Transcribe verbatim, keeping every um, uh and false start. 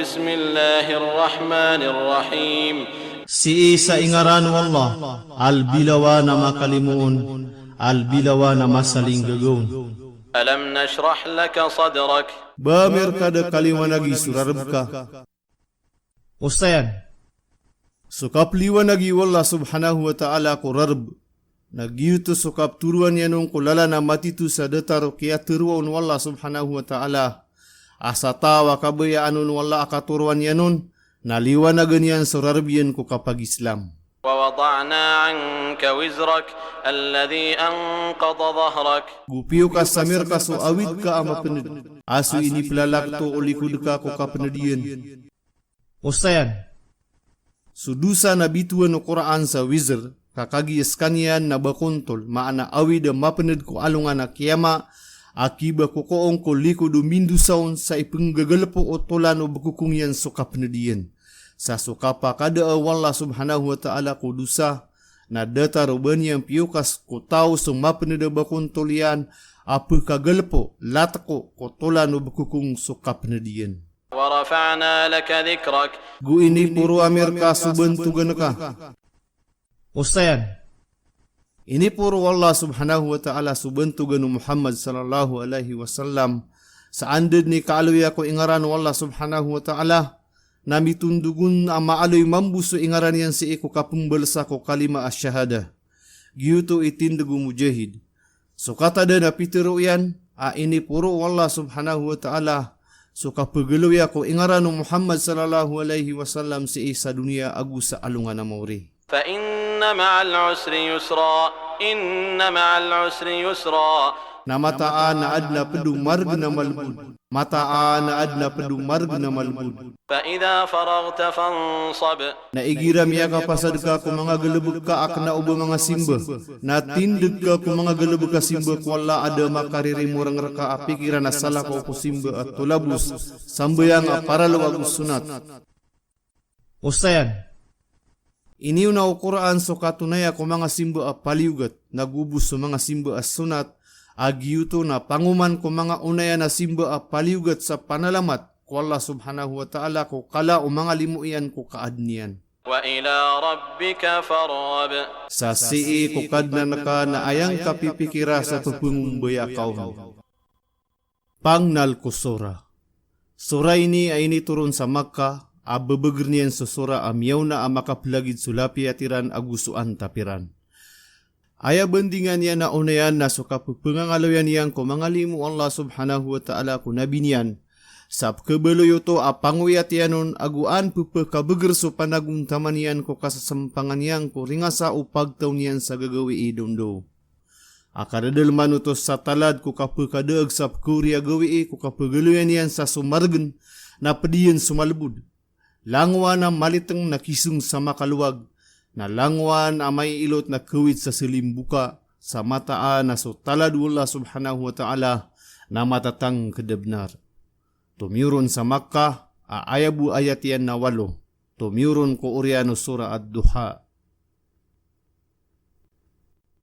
Bismillahir Rahmanir Rahim. Sii sa ingaran o Allah, a lbi lawan a makalimoon, a lbi lawan a masalinggagaon. Alam nashrah laka sadrak. Ba ami rka da kaliwanagi so rarb ka. Osayan. So kapliwanagi o Allah subhanahu wa ta'ala ko rarb, na giyoto so kaptoroan iyan on ko lalan a matito sa datar o kiyatharo on o Allah subhanahu wa ta'ala. A sa taw a kabayaan on o Allah a katoroan iyan on, na liwanagan iyan so rarb iyan ko kapag-Islam. Wa wada'na anka wizrak alladhi anqadha dhahrak. Go piyokas ami rka so awid ka a mapnd, a so iniplalakto o likod ka ko kapnd iyan. Osayan. So dosa na bitowan o Qur'an sa wizr, ka kagiya skaniyan na bakontol, maana awid a mapnd ko alongan a kiyama, a kibakokoong ko likod o mindosa on sa ipnggagalpo o tolan o bkokong iyan so kapnd iyan. Sa so kapakada o Allah subhanahu wa ta'ala ko dosa, na datar o ba niyan piyokas ko taw so mapnd a bakontol iyan, a pkagalpo, latko, ko tolan o bkokong so kapnd iyan. Wa rafa'na laka dhikrak. Go iniporo ami rka so bantogan ka. Osayan. Iniporo o Allah subhanahu wa ta'ala so bantogan o Muhammad sallallahu alaihi wasallam. Sa anda dn i kaaloya ko ingaran o Allah subhanahu wa ta'ala, na mitondog on a maaloy mambo so ingaran iyan sii ko kapmbalsa ko kalima ash-shahadah. Giyoto i tindg o mujahid. So katadan a pitharo iyan, a iniporo o Allah subhanahu wa ta'ala so kapagaloya ko ingaran o Muhammad sallallahu alaihi wasallam sii sa doniya ago sa alongan a maori. Fa inna ma'al usri yusra, inna ma'al usri yusra. Na mataan a adn a pd o margn a malbod. Mataan a adn a pd o margn a malbod. Fa idha faraghta fansab. Na igira miyakapasad ka ko manga galbk ka a kna o ba manga simba, na tindg ka ko manga galbk a simba ko Allah a da makaririmorang rka a pikiran a salakaw ko simba a tolabos, sambayang a paralo ago sonat. Osayan. Iniona o Qur'an so katonaya ko manga simba a paliyogat, nago bo so manga simba a sonat, a giyoto na pangoman ko manga onayan a simba a paliyogat sa panalamat ko Allah subhanahu wa ta'ala ko kala o manga limo iyan ko kaadn iyan. Wa ila rabbika farghab. Sa sii ko Kadnan ka na aya ngka pipikira sa pphangombaya ka on. Pangnal ko sura. Sura ini a initoron sa Makkah, a bbgr niyan so sura a miyaona a makaplagid so lapiyat iran ago so antap iran. Aya bandingan iyan a onayan na so kappangangaloyan iyan ko manga limo o Allah subhanahu wa ta'ala ko nabi niyan. Sa pkhabaloy oto a pangoyat iyan on ago an pphakabgr so panagontaman iyan ko kasasampangan iyan ko ringasa o pagtaw niyan sa gagawii dondaw. A kadadalman oto sa talad ko kapkhadaag sa pkhaori a gawii ko kapagaloyan iyan sa so margn na pd iyan so malbod. Langowan a malitng na kisong sa makalowag, na langowan a maiilot na khawit sa salimboka, sa mataan a so talad o Allah subhanahu wa ta'ala na matatangkd a bnar. Tomiyoron sa Makkah a aya bo ayat iyan na walo. Tomiyoron ko oriyan o Surah Ad-Duha.